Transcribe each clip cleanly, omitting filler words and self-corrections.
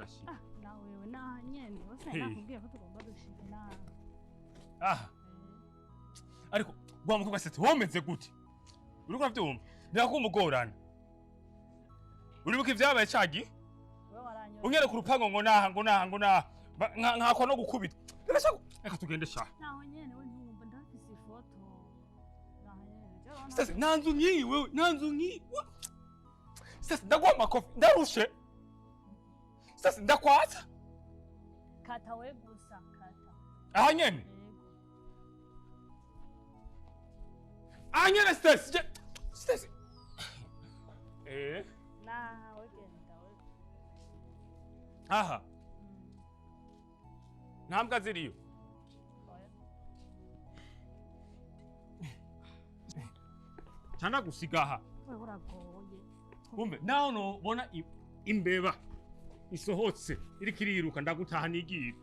ndashika. Ah, na wewe na nyene bose Hey. nakubwiye ko tugomba dushika na. Ah. Ariko wa mukobwa se womeze gute? Uriko uravyumva? Ndirakumugorana. Uribuka ivyabaye cagi? Wewe waranyoye. Unyere ku rupango ngo naha ngo naha ngo naha. Nkakwa no gukubita. Ndashaka reka tugende sha. Naho nyene we ntiwumva ndafise ifoto. Naho nyene. Jewe Sasa nta nzu nk'iyi wewe, nta nzu nk'iyi. Sasa ndaguha amakofi, ndarushe. Sasa ndakwatsa. Kata we gusa kata. Aha nyene. Yego. Aha nyene Stacy. Stacy. Eh. Na we genda we. Aha. Nta mbwa ziriyo. Oya. Canda gusiga aha. Wewe uragoye. Umve naho nobona imbeba isohotse iriko iriruka ndagutaha nigira.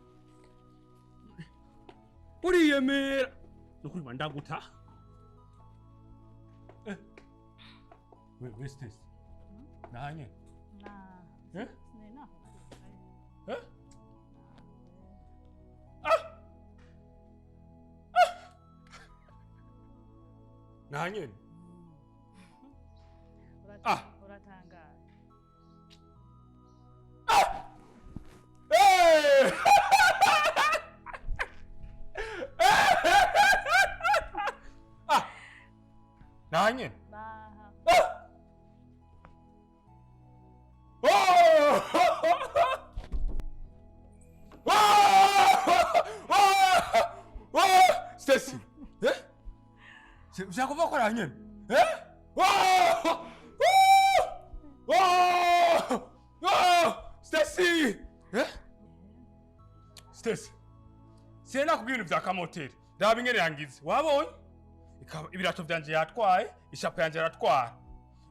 Uriyemera. Nukuri ndagutaha. Eh. We Stacy. Naha nyene. Na. Eh? Sinari nakubwiye. Eh? Ah! Ah! Naha nyene. Ah! Uratangaye. Hey! Ah! Naha nyene. Naha. Ah! Oh! Oh! Oh! Oh! Stacy! Eh? Ushaka kuvuga ko ari aha nyene? Eh? Oh! Oh! Oh! Oh! Stacy! Eh? Stacy. Sinakubwira ibintu vya kamoteri. Raba ingene yangize. Wabonye? Ikaba ibirato vyanje yatwaye, ishapo yanje aratwara.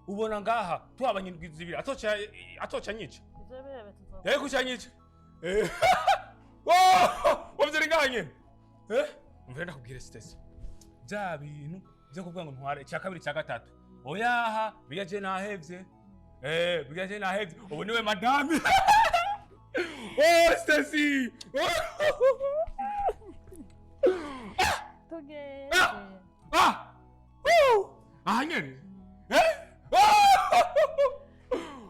Ubona ngaha twabanye indwi zibiri atoca atoca nyica. Ivyo birebe tuzoba. Yari kuca nyica. Eh. Oh! Wavyari ngaha nyene. Eh? Umvira ndakubwire Stacy. Bya bintu byo kuvuga ngo ntware icya kabiri icya gatatu. Oyaha, biga je nahevye. Eh, biga je nahevye. Ubu niwe madame. Oh, Stacy! Tugende. Ah! Ah! Woo! Aha nyene. Eh? Oh!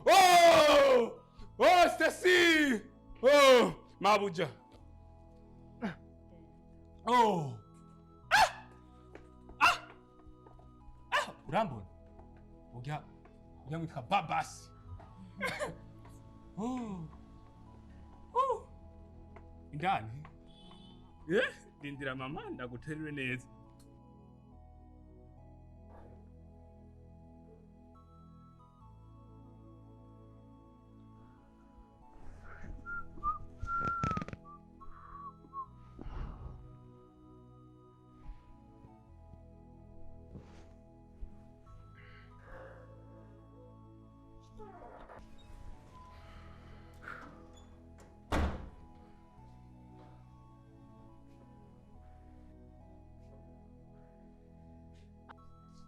Oh! Oh, Stacy! Oh, mabuja. Oh. Ah! Ah! Ah! Urambona? Urya urya mwitwa Babasi. Oh. Oh. Indani. Eh? Rindira mama ndaguterure neza.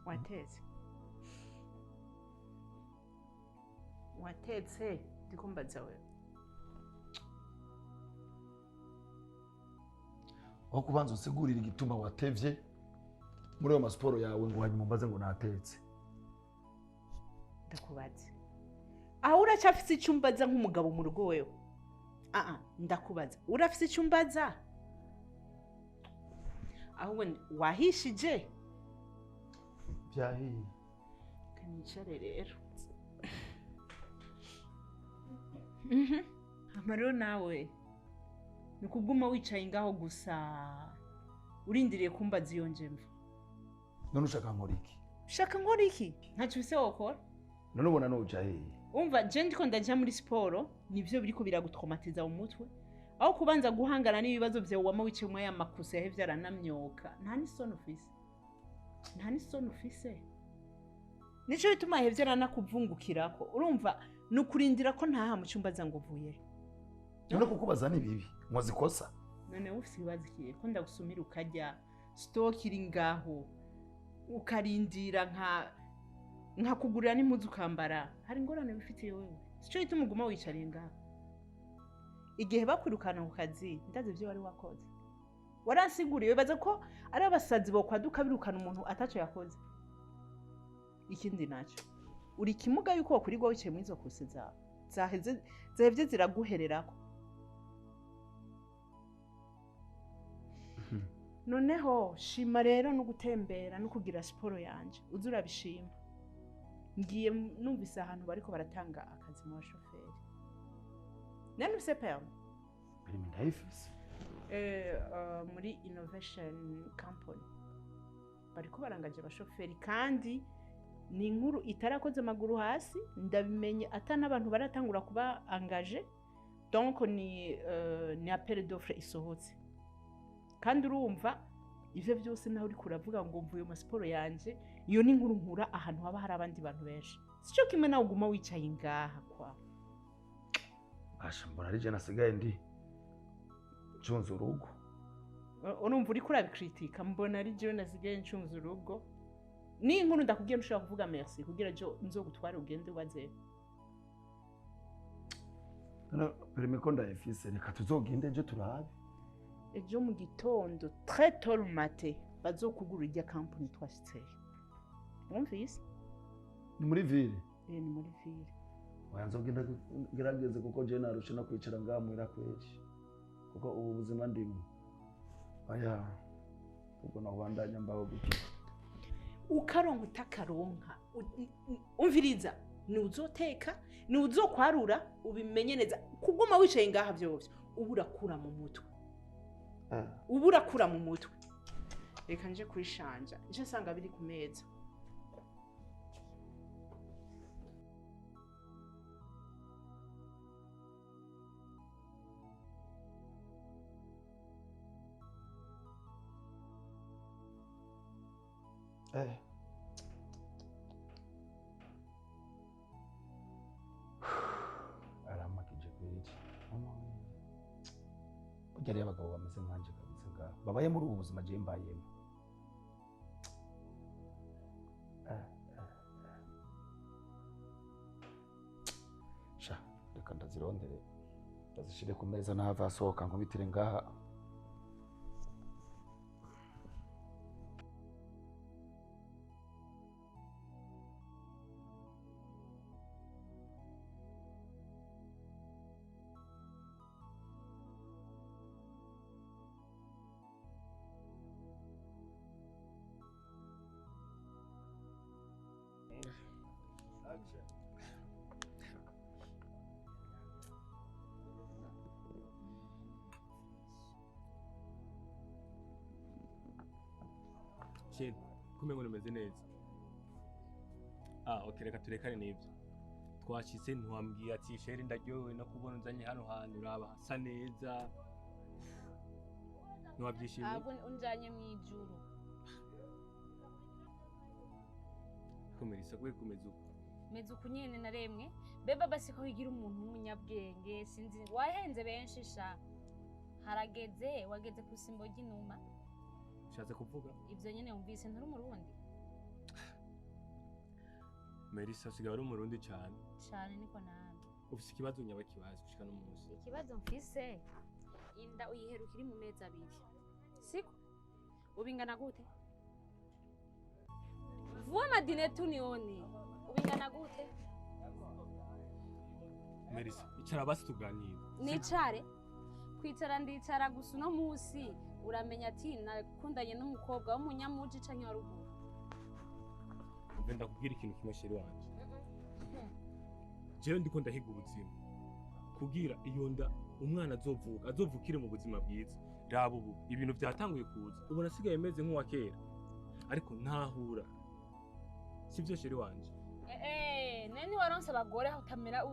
Watetse watetse ndikumbaza wewe. Aho kubanza unsigurira igituma watevye muri ayo masiporo yawe ngo hanyuma umbaze ngo natetse. Ndakubaza aho uracafise icyo umbaza nk'umugabo mu rugo wewe? Aa, ndakubaza urafise icyo umbaza ahubwo wahishije? Byahiye. Kanicare rero. Amarero nawe ni ukuguma wicaye ngaho gusa urindiriye kumbaza iyo njemva. None ushaka nkora iki? Ushaka nkora iki? Ntacyo ufise wokora. None ubona noja hehe? Umva je ndiko ndaja muri siporo nivyo biriko biragutraumatiza mu mutwe. Aho kubanza guhangana n'ibibazo vyawe wama wicaye umwe y'amakusa yahevye aranamyoka. Nta n'isoni ufise. Nta n'isoni ufise. Nico bituma yahevye aranakuvungukirako. Urumva ni ukurindira ko ntaha mu cyumba aza ngo uvuye. None kukubaza ni bibi nkoze ikosa. None ufise ibibazo ikihe ko ndagusumira ukarya stock iri ngaho ukarindira nka kugurira n'impuzu ukambara, hari ingorane wifitiye wewe? Sico gituma uguma wicariye ngaho. Igihe bakwirukana ku kazi, ndazi ibyo wari wakoze. Waransiguriye, wibaza ko ari abasazi bokwaduka birukana umuntu ataco yakoze. Ikindi naco, uri kimuga yuko wakurirwa wicaye muri izo kose zawe zaheze, zahevye ziraguhererako. Noneho shima rero no gutembera no kugira siporo yanje, uze urabishima. Ngiye numvise ahantu bariko baratanga akazi mu bashoferi. Nani ufise permis? Permis ndayifise. Muri Innovation Company bariko barangaje abashoferi, kandi ni inkuru itarakoze amaguru hasi, ndabimenye ata n'abantu baratangura kuba engagé. Donc ni appel d'offre isohotse. Kandi urumva ivyo byose naho uriko uravuga ngo mvuye mu siporo yanje, iyo ni inkuru nkura ahantu haba hari abandi bantu benshi, sico kimwe nawe uguma wicaye ngaha kwa. Basha, mbona ari je nasigaye ndi ncunze urugo. Urumva uriko urabikritika, mbona ari jewe nasigaye ncunze urugo. Ni inkuru ndakubwiye, ntushobora kuvuga merci kugira jo nzogutware ugende ubaze. None permis ko ndayifise, reka tuzogende ejo turabe. Ejo mu gitondo, très tôt le matin, bazokugura irya company twashitseyo, wumvise? Ni muri ville? Eh, ni muri ville. Oya, nzogenda ngerageze, kuko je narushe no kwicara ngaha muhira kweri, kuko ubu buzima ndimo, oya, ubwo nobandanya mbaho gutyo. Ukaronka utakaronka, umviriza, ni uzoteka, ni uzokwarura, ubimenye neza. Kuguma wicaye ngaha vyovyo uba urakura mu mutwe, uba urakura mu mutwe. Reka nje kwishanja, nje nsanga biri ku meza. Eh. Aramakije kweri. Mama we. Burya rero abagabo bameze nkanje kabisa ngaho babaye muri ubu buzima je mbayemo. Eh, eh, eh. Sha, reka ndazirondere ndazishire ku meza, nahava asohoka nkubitire ngaha. Chéri, kumengo numeze neza. Ah, okay, reka turekane n'ibyo. Twashitse ntiwambwiye ati chéri ndaryohewe no kubona unzanye hano hantu, uraba hasa neza. Ntiwabyishimiye? Ntabwo unjanye mu ijuru. Komerisa kwe kumeza uko. Meze uku nyene naremwe. Beba basi ko wigira umuntu w'umunyabwenge, sinzi wahenze benshi sha. Harageze wageze ku simbo ry'inuma. Ushatse kuvuga? Ivyo nyene wumvise, nturi umurundi. Melissa usigaye uri umurundi cyane. Cane niko nabi. Ufise ikibazo nyabakibazo gushika n'umunsi. Ikibazo mfise, inda uyiheruka iri mu mezi 2. Siko? Ubingana gute? Vua madine tu nione. Ubingana gute? Melissa, icara basi tuganire. Nicare. Kwicara ndicara, gusa uno musi uramenya ati nakundanye n'umukobwa w'umunyamuji canke wa ruguru. Mve ndakubwira ikintu kimwe, chéri wanje. Jewe ndiko ndahiga ubuzima kugira iyo nda umwana azovuka azovukire mu buzima bwiza. Raba ubu ibintu byatanguye kuza, ubona asigaye meze nk'uwa kera, ariko ntahura, sibyo chéri wanje? Eh, nani waronse abagore aho utamera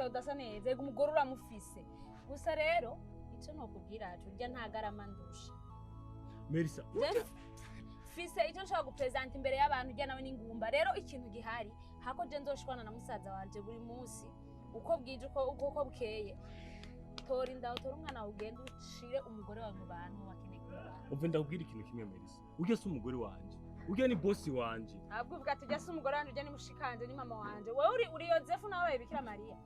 udasa neza, ego umugore uramufise. Gusa rero ico nokubwira acu urya nta garama ndusha. Melissa, Fise icyo nshobora gupresenta imbere y'abantu, urya nawe n'ingumba. Rero ikintu gihari, hako je nzoshwana na musaza wanje buri munsi uko bwije uko bukeye, tora inda, utora umwana wawe, ugende ushire umugore wawe mu bantu bakeneye kumubana. Umve ndakubwira ikintu kimwe, Melissa, urya si umugore wanje, urya ni bosi wanje. Ahubwo uvuga ati urya si umugore wanje, urya ni mushikanje, ni mama wanje. Wowe uri Yozefu nawe wabaye Bikira Mariya.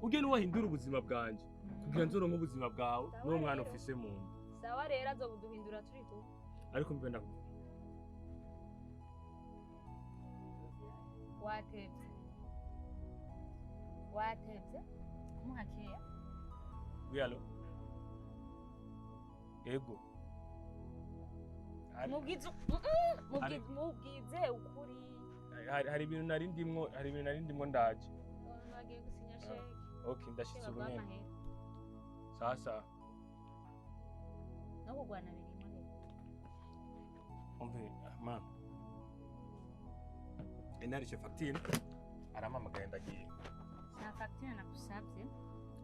Ugende wahindura ubuzima bwanje kugira nzoronke ubuzima bwawe n'uwo mwana ufise mu nda. Sawa rero azobuduhindura turi kumwe. Ariko mbe ndakubwira. Watevye. Watevye. Kumuhakeya. Oui, allo. Ego. Mubwize mubwize ukuri. Hari ibintu nari ndimwo, hari ibintu nari ndimwo ndaje. Bagiye gusinya sheke. Okay, ndashitse ubu nyene. Sasa. No kugwana birimo rero. Umve, mama. Inarishe facture aramamagaye ndagiye. Sa facture nakusabye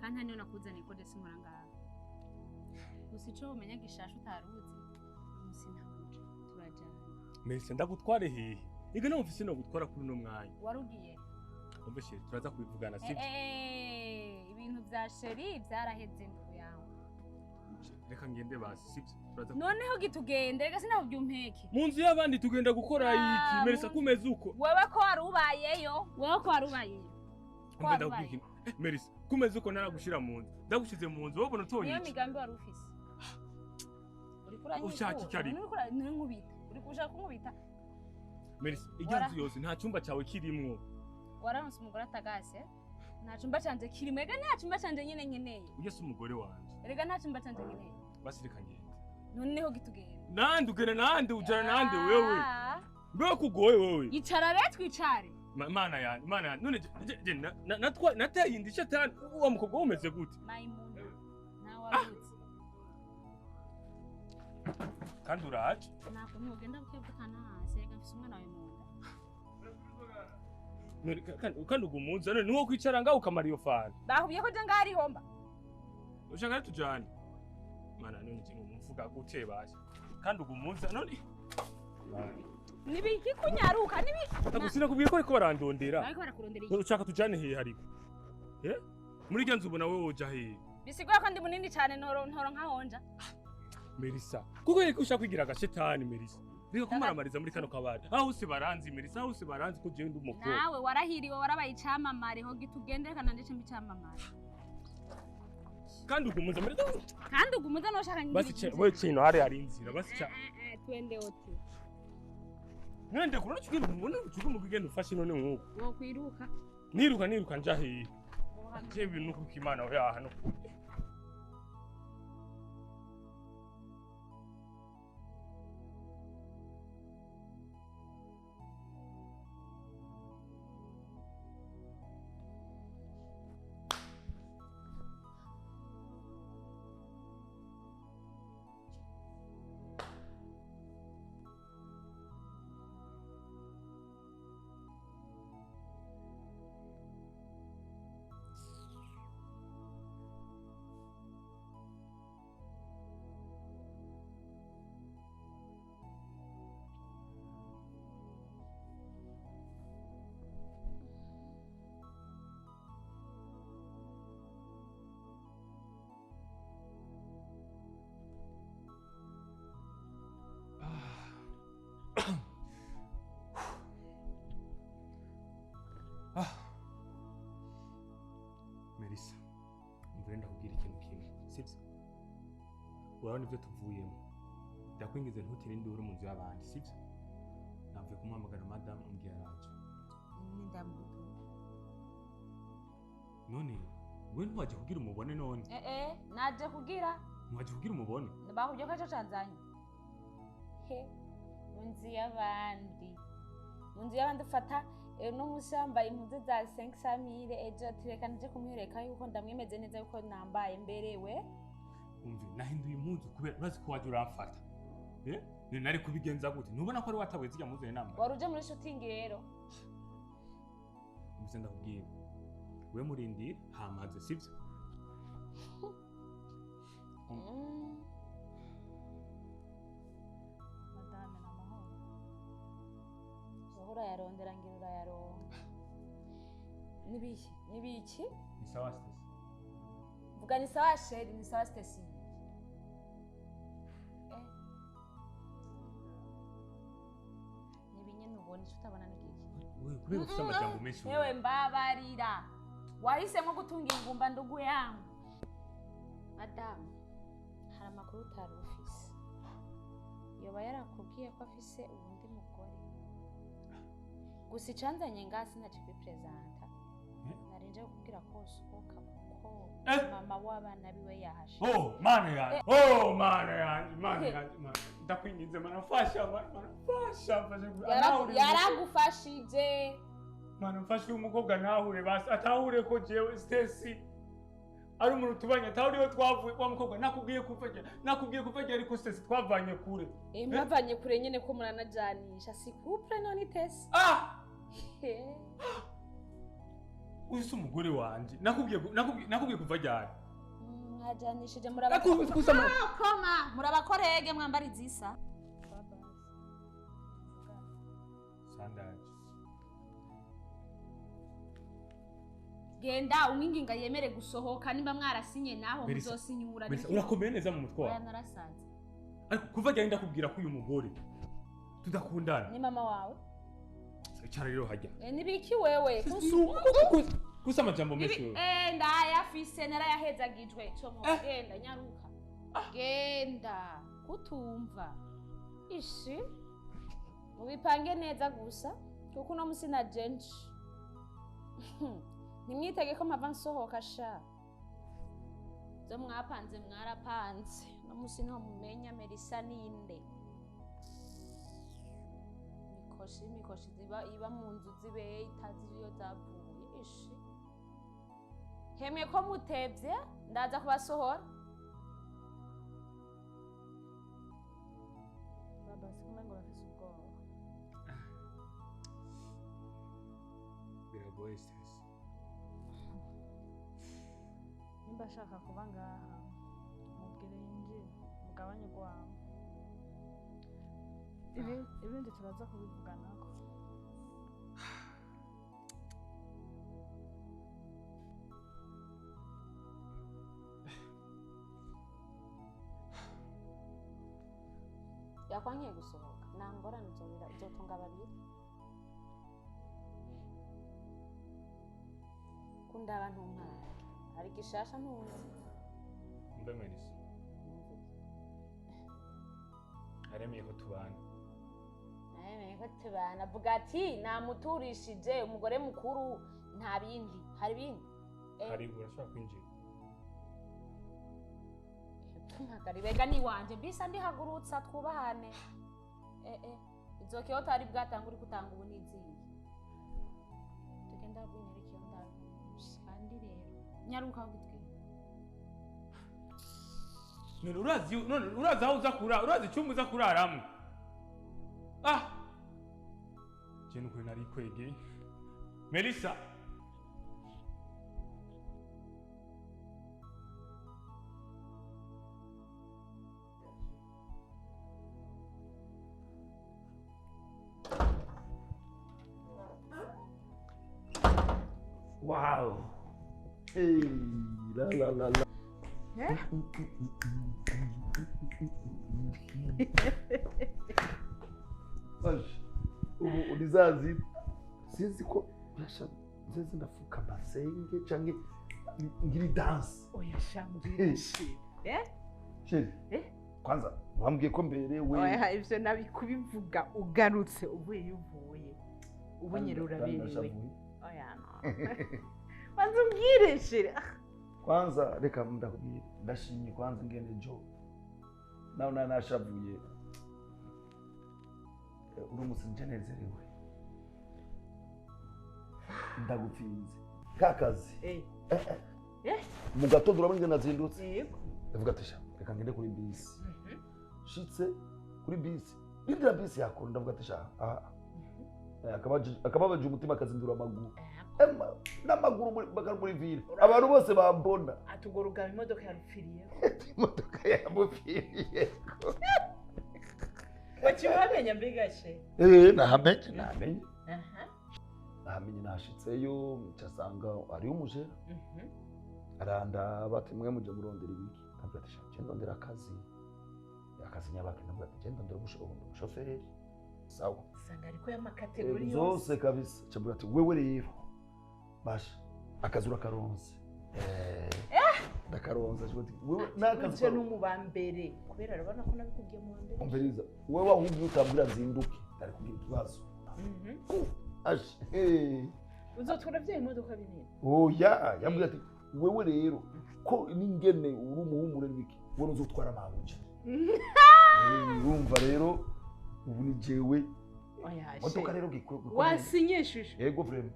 kandi niyo nakuzaniye kode sinkora ngaha. Gusa ico umenya gishasha utaruzi musi ntawuja turajana. Mese ndagutware hehe? Ige no mfise no gutwara kuri no mwanya. Warugiye. Umve chérie turaza kubivugana sibyo? Ibintu vya chérie byaraheze ndugu yawe. Reka ngende basi sibyo? Turaza. Noneho gitugende reka sinavyumpeke. Mu nzu y'abandi tugenda gukora iki? Merisa kumeza uko. Wewe ko warubayeyo, wewe ko warubayeyo. Merisa kumeza uko naragushira mu nzu. Ndagushize mu nzu wowe ubona utonye. Niyo migambi wari ufise. Ushaka iki ariko? Uri uri kushaka kunkubita. Merisa ijya nzu yose nta cyumba cyawe kirimwo. Waranse umugore atagase. Nta cyumba canje kirimo. Ega nta cyumba canje nyene nkeneye. Ujye se umugore wanje. Erega nta cyumba canje nkeneye. Basirika ngende. Noneho gitugenda. Nande ugena nande ujana nande wewe. Mbe kugoye wewe. Icara rero twicare. Mana yanjye, mana yanjye. None je natwa nateye indi shetani uwo mukobwa umeze gute? Maimuna. Nawe waruzi. Kandi uraje? Ntabwo ntugenda bukebukana hasi reka mfise umwana wawe mu nda. Kandi ugumuza none niwo kwicara ngaho ukamara iyo fanta. Bakubwiye ko je ngaho ari homba. Ushaka rero tujane. Mana none je mvuga gute basi. Kandi ugumuza none nibiki kunyaruka nibiki. Ntabwo sinakubwiye ko ariko barandondera. Ariko barakurondera iki? Ushaka tujane hehe ariko? Eh? Muri rya nzu ubona wewe woja hehe? Bisigura ko ndi munini cyane ntoro ntoro nkahonja. Merisa, kuko yeko ushaka kwigira agashetani Merisa. Reka kumaramariza muri kano kabari. Aho se baranzi Merisa, aho se baranzi ko jewe ndi umukobwa. Nawe warahiriwe warabaye icamamare ho gitugende kana ndece mbi camamare. Kandi ugumuza Merisa. Kandi ugumuza no shaka ngira. Basi wewe chino hari inzira basi cha. Twende ote. Nende kurona chugenda ubona chuguma kugenda ufashe none nkuko. Wo kwiruka. Niruka niruka nja hehe. Je bintu kukimana oya hano. Melissa, mvure ndakubwira ikintu kimwe, sibyo? Urabona ibyo tuvuyemo. Ndakwingize ntutere induru mu nzu y'abandi, sibyo? Navuye kumuhamagara madamu ambwira araje. Ndamutuye. None we ntiwaje kugira umubone none? Naje kugira. Ntiwaje kugira umubone? Bakubwiye ko ejo canzanye. He, mu nzu y'abandi. Mu nzu y'abandi ufata no musi wambaye impuzu za 500,000 ejo tireka nje kumwereka yuko ndamwemeze neza yuko nambaye mberewe. Umve nahinduye impuzu kubera urazi ko waje uramfata. Ni nari kubigenza gute? Ntubona ko ari watabuye zijya mpuzu nambaye. Wari uje muri shooting rero. Umve ndakubwira. We murindira hamaze sivyo? Madame na mahoro. Urayarondera ngira urayaronka. Nibiki? Nibiki? Ni sawa Stacy. Vuga ni sawa Sheri, ni sawa Stacy. Nibinye nubona icyo utabona nigiki. Wewe kubera ufite amajambo menshi. Wewe mbabarira. Wahisemo gutunga ingumba ndugu yangu. Madamu, hari amakuru utari ufise. Yoba yarakubwiye ko afise uwundi mugore. Gusa icanzanye ngaha sinaje kwipresenta. Narinje kukubwira ko usohoka kuko mama w'abana biwe yahashe. Oh, mana yanjye. Oh, mana yanjye, mana yanjye, mana. Ndakwinginze mana, mfasha, mana, mfasha, mfasha. Yaragufashije. Mana, mfasha uyu mukobwa ntahure basi, atahure ko jewe Stacy ari umuntu tubanye, atahure iyo twavuye. Wa mukobwa nakubwiye kuva ariko Stacy twavanye kure. Mwavanye kure nyene ko muranajanisha. Si couple none Tesi. Ah! Uyu si umugore wanje. Nakubwiye kuva ryari? Mwajanishije murabakoma, murabakorege mwambara izisa. Sandaje. Genda umwinginga yemere gusohoka nimba mwarasinye naho muzosinyura. Urakomeye neza mu mutwe wawe. Narasanze. Ariko kuva ryari ndakubwira ko uyu mugore tudakundana. Ni mama wawe? Icara rero hajya. Nibiki wewe? Kusa amajambo menshi wewe. Ndayafise narayahezagijwe. Como genda nyaruka. Genda kutumva. Ishi. Mubipange neza gusa kuko uno musi na jenshi. Nimwitege ko mpava nsohoka sha. Zo mwapanze mwarapanze. No musi nto mumenya Melissa ninde. Mikoshi ziba iba mu nzu zibeye itazi iyo zavuye. Ishi. Hemwe ko mutevye ndaza kubasohora. Baba sikumenya urafise ubwoba. Biragoye Stacy. Nimba ashaka kuba ngaha mubwire yinjire mugabanye urwawe. Ibindi turaza kubivuganako. Yakwankiye gusohoka nta ngorane uzotunga babiri. Kundaba ntunkara hari gishasha ntuzi. Mbe Melissa. Aremeye ko tubana. Aremeye ko tubana. Avuga ati namuturishije umugore mukuru nta bindi. Hari bindi? Hari urashobora kwinjira. Mpagari bega ni wanje bisa ndihagurutsa twubahane. Izokiyo tari bwatanga uri kutanga ubu niziye. Tugenda rwinyereka iyo ndabe. Kandi rero nyaruka gitwe. None urazi none urazi aho uza kura urazi icyumba uza kuraramo. Ah! Je nukuri nari kwegeye. Melissa. Wow. Hey, la la la la. Yeah? Ubu unizazi sinzi ko urasha nzeze ndafuka basenge canke ngiri dance. Oya shambwishi. Eh? Sheri. Eh? Kwanza wambwiye ko mberewe. Oya ivyo nabikubivuga ugarutse uvuye uvuye. Ubu nyere uraberewe. Oya no. Banza umbwire sheri. Kwanza reka ndakubwire ndashimye kwanza ingene jo nawe nashavuye uri umunsi njenezerewe ndagupfinze kakazi mu gatondo urabona ingene nazindutse ndavuga ati sha reka ngende kuri bisi shitse kuri bisi rindira bisi yakora ndavuga ati sha aha akababaje umutima akazindura amaguru n'amaguru muri ville abantu bose bambona atugorugama imodoka yarupfiriye imodoka yamupfiriye wakiwamenya mbega she nahamenye nahamenye nashitseyo ncasanga hariyo umujera arandaba ati mwe muje murondera ibiki ndavuga ati sha je ndondera akazi nyabaki ndavuga ati je ndondera umushoferi sawa sanga ariko y'amakategori yose kabisa cyabura ati wewe rero basha Akazi urakaronse. Ndakaronse ati wewe n'akazi. Uje no mu ba mbere, kubera urabona ko nabikubwiye mu ba mbere. Umviriza, wewe ahubwo utambwira nzinduke, ndari kugira ikibazo. Aje, eh. Uzotwara vya imodoka binini? Oya, yambwira ati wewe rero ko n'ingene uri umuhumure n'ibiki, wowe uzotwara mabuja. Urumva rero ubu ni jewe. Oya. Modoka she. Rero Wasinye shusho? Yego, vraiment,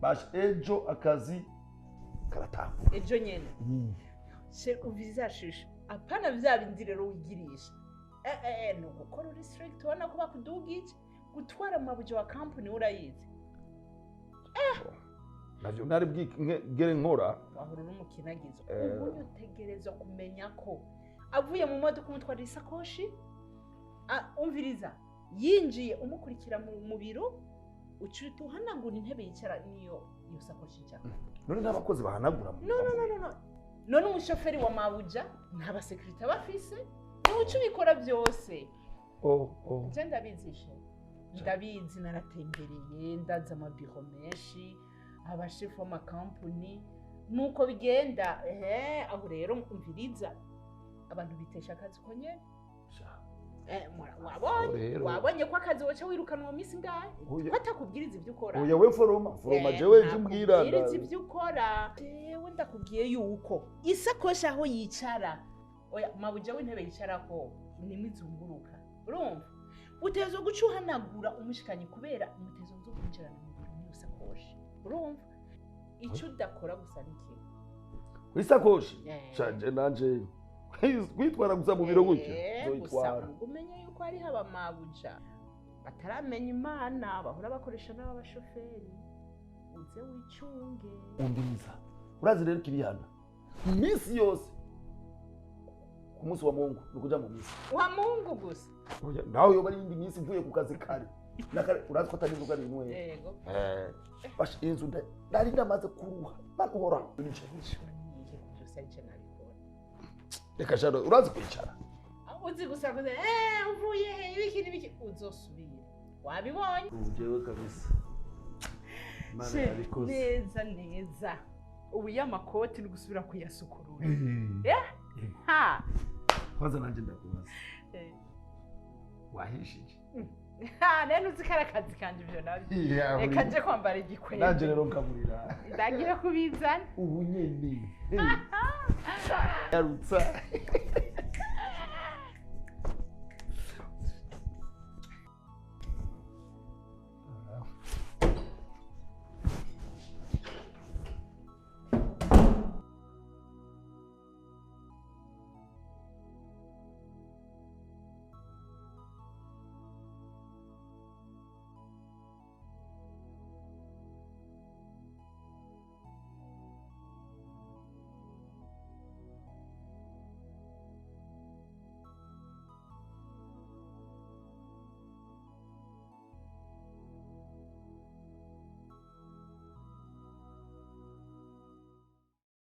basha ejo akazi karatangura. Ejo nyene? She, uviza shusho, apana vya bindi rero wigirisha. Eh, ni ugukora uri strict. Ubona ko bakudugije gutwara amabuye wa company, urayizi. Navyo ntari bwigere nkora. Wahora uri umukinagizo. Eh. Ubu utegerezwa kumenya ko avuye mu modoka umutwarira isakoshi. Umviriza, yinjiye umukurikira mu biro, uca uhanagura intebe yicara niyo iyo sakoshi ijya. None n'abakozi bahanagura No, no, no, no, no, none umushoferi wa mabuja nta basekirite aba afise? Niwe uca ubikora byose. Oh. Je ndabizi she, ndabizi, naratembereye, ndazi amabiro menshi, abashefu b'amakampuni, nuko bigenda. Ehe, aho rero umviriza, abantu bitesha akazi ko nyene. Sha. Wabonye Rero. Wabonye ko akazi woca wirukanwa mu minsi ngahe? Oya. Ko atakubwiriza ibyo ukora? Oya, we foroma foroma, jewe ivyo umbwira. Ntakubwiriza ibyo ukora. Jewe ndakubwiye yuko isakoshi aho yicara, oya, mabuja w'intebe yicarako nimwe izunguruka, urumva utezo guca uhanagura umushikanye, kubera umutezo nzo kwinjirana mu biro n'iyo sakoshi. Urumva icyo udakora gusa ni kimwe. Isakoshi. Eh. Shanje nanje kwitwara gusa mu biro gutya? Gusa nzoyitwara. Umenye yuko hariho abamabuja bataramenya Imana, bahora bakoresha n'abashoferi, uze wicunge. Umviriza, urazi rero ikibihana iminsi yose ku munsi wa Mungu ni ukuja mu misi. Wa Mungu gusa? Oya, nawe yoba ari iyindi minsi mvuye ku kazi kare na kare, urazi ko atari inzoga ninyweye. Yego. Basha, inzu nari ndamaze kuruha, Mana uhoraho. Niye byose ari je nabikora. Reka shano, urazi kwicara. Uzi gusa kuze uvuye he, ibiki n'ibiki, uzosubira wabibonye. Ubu jewe kabisa Imana She, yabikoze. Neza neza, ubu y'amakoti ni gusubira kuyasukurura. Eh, Ha. Kwanza nanje ndakubaza, wahishije? Ha, nene uzi ko ari akazi kanje ivyo nabyo. Reka nje kwambara igikwembe. Nanje rero nkaburira. Ndagiye kubizana. Ubu nyene yarutsa.